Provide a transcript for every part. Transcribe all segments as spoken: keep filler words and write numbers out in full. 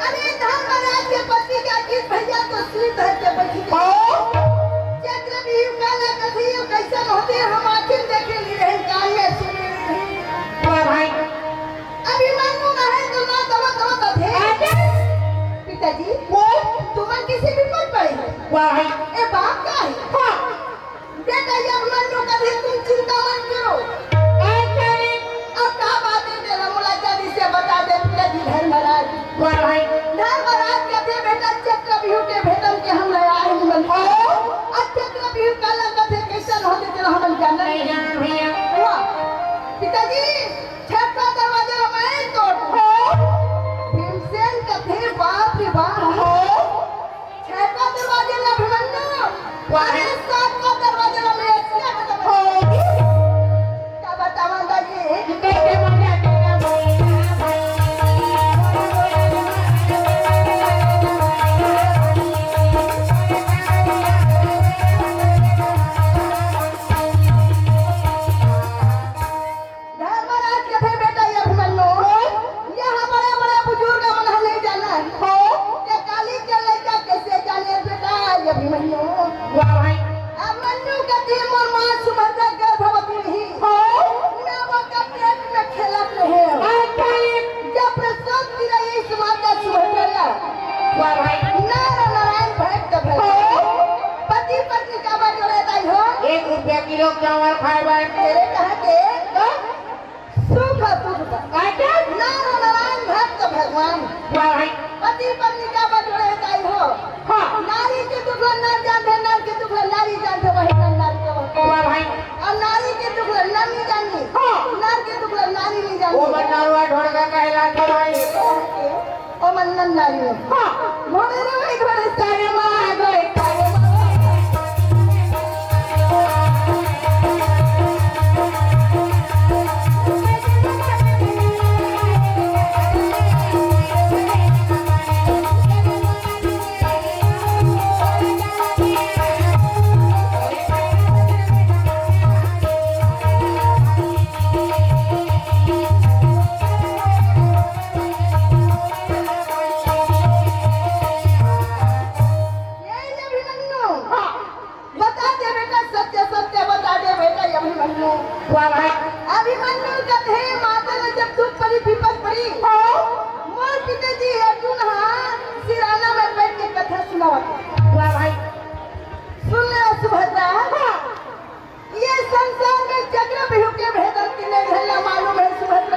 अरे धर्मराज के पत्नी का गीत भैया तो सिर धर के बैठी थी। हाँ। चक्रव्यूह काला कथी, कइसन होथे, हम आँखिन देखे नहीं रहे, कान में सुने नहीं रहे। वाह भाई। अभिमन्यु ना है तो ना दवा दवा दथे। अच्छा। पिताजी, वो? तुमन किसी विपद पड़े हो? वाह भाई। ए बात का है? हाँ। बेटा, ये अभिमन्यु कभी तुम चिंता मत करो। अच्छा। अब का बात है तेरा, मोला जल्दी से बता दे पिताजी धर्मराज। वाह भाई। धर्मराज कथे बेटा, चक्रव्यूह के भेदन के हम लड़ाई मन। ओ। अब चक्रव्यूह काला कथे, कइसन होथे तेला हमन जानन नहीं। नहीं जान भैया। वाह। पिताजी, छठा दरवाजा ला मैं तोड़। ओ। भीमसेन कथे, बाप रे बाप। ओ। छठा दरवाजा ला अभिमन्यु। वाह। अरे सातवां दरवाजा ला मैं ऐसे खत्म हो। का बतावंव दाई? धर्मराज कथे, बेटा, ये अभिमन्यु, यहाँ बड़ा-बड़ा बुजुर्ग मन ह नहीं जाना है। हो। ये काली के लइका कइसे जाने, बेटा, ये अभिमन्यु? वाह भाई। अभिमन्यु कथे, मोर माँ सुभद्रा गर्भवती रही। हो। मैं ओकर पेट में खेलत रहे। अच्छा। जब प्रसव की रही इस माता सुभद्रा का। वाह भाई। नर नारायण भक्त भगवान। हो। पति पत्नी का बात हो रहा है, दाई हो। एक रुपया किलो चावल खाए बाय। तेरे कहा के? हाँ? सुख दुख का। अच्छा। नर नारायण भक्त भगवान। वाह भाई। पति पत्नी का बटोरे दाई हो। हाँ। नारी के दुख ला नर जानथे, नर के दुख ला नारी जानथे, वही नर नारी के बात। वाह भाई। अउ नारी के दुख ला नर नहीं जानी। हाँ। नर के दुख ला नारी नहीं जानी। वो बंडारुआ ढोड़गा कहलाथे भाई। ओ मन नर नारी हो। हाँ। घोड़े रे भाई, घोड़े सारे माँ, घोड़े सारे माँ। ये अभिमन्यु। हाँ। बता दे बेटा, सत्य सत्य बता दे बेटा, ये अभिमन्यु। वाह भाई। अभिमन्यु कथे, माता ला जब दुख पड़ी, विपद पड़ी, हाँ। मोर पिताजी अर्जुन हा सिराना में बैठ के कथा सुनावत। वाह भाई। सुन ले सुभद्रा। हाँ। ये संसार में चक्रव्यूह के भेदन के नहीं है, ना मालूम है सुभद्रा।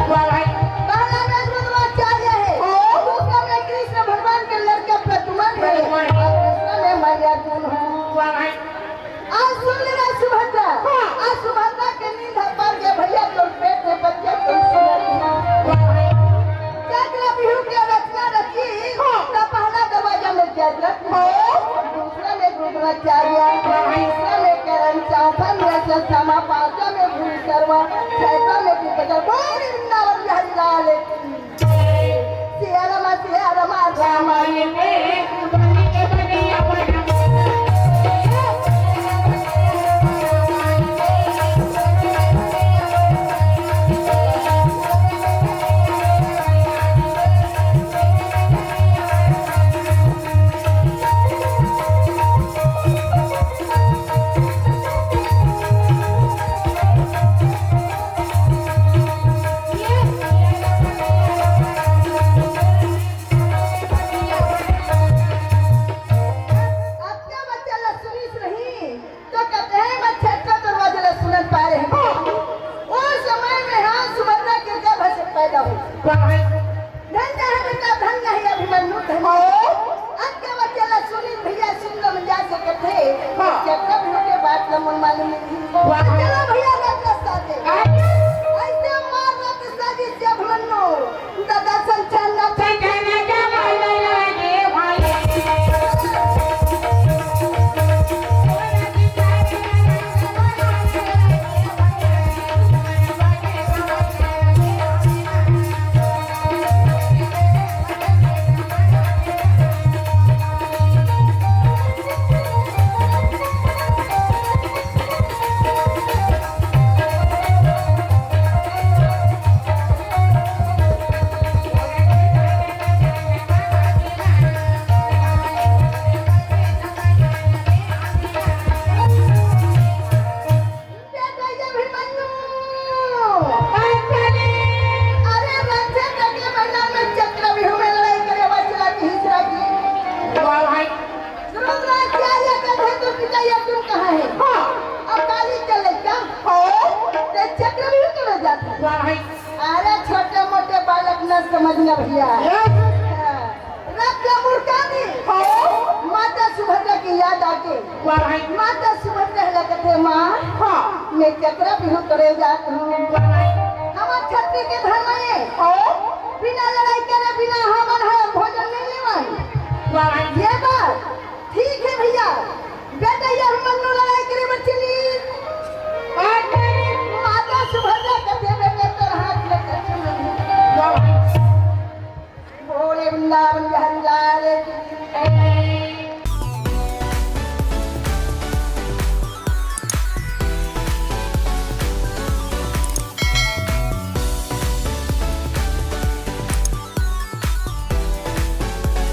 वाह भाई। पहला में द्रोणाचार्य है, ओ। दूसरा में कृष्ण भगवान के लड़का प्रद्युम्न है, प्रद्युम्न। और तीसरा में मैं अर्जुन हूँ। वाह भाई। आज सुन ले रे सुभद्रा। हाँ। आज सुभद्रा के नींद पर के भैया तोर पेट में बच्चा कैसे रही। वाह भाई। चक्रव्यूह के रचना रची, हाँ। तो पहला दरवाजा में जयद्रथ, हाँ। दूसरा में द्रोणाचार्य, तीसरा में कर्ण, चौथा में अश्वत्थामा, पांचवा में भीम सर्वा, छठवा में विभीषण। बोल वृंदावन बिहारी लाल की। सिया रामा, सिया रामा, रामायण में रात ला मुड़का दे। हाँ। माता सुभद्रा के याद आके। वाह। माता सुभद्रा ला कथे, माँ, हाँ। मैं ककरा बिहू करे जात हूँ। वाह। हमर छत्ती के धर्म हे। हाँ। बिना लड़ाई करे, बिना हमन ह भोजन नहीं लेवन। वाह। ये बात ठीक हे भैया। बेटा, ये हमन नो लड़ाई करे बर चली। माता सुभद्रा कथे, बेटा, तोर हाथ में कछु नहीं। वाह। बोले वृंदावन बिहारी लाल की।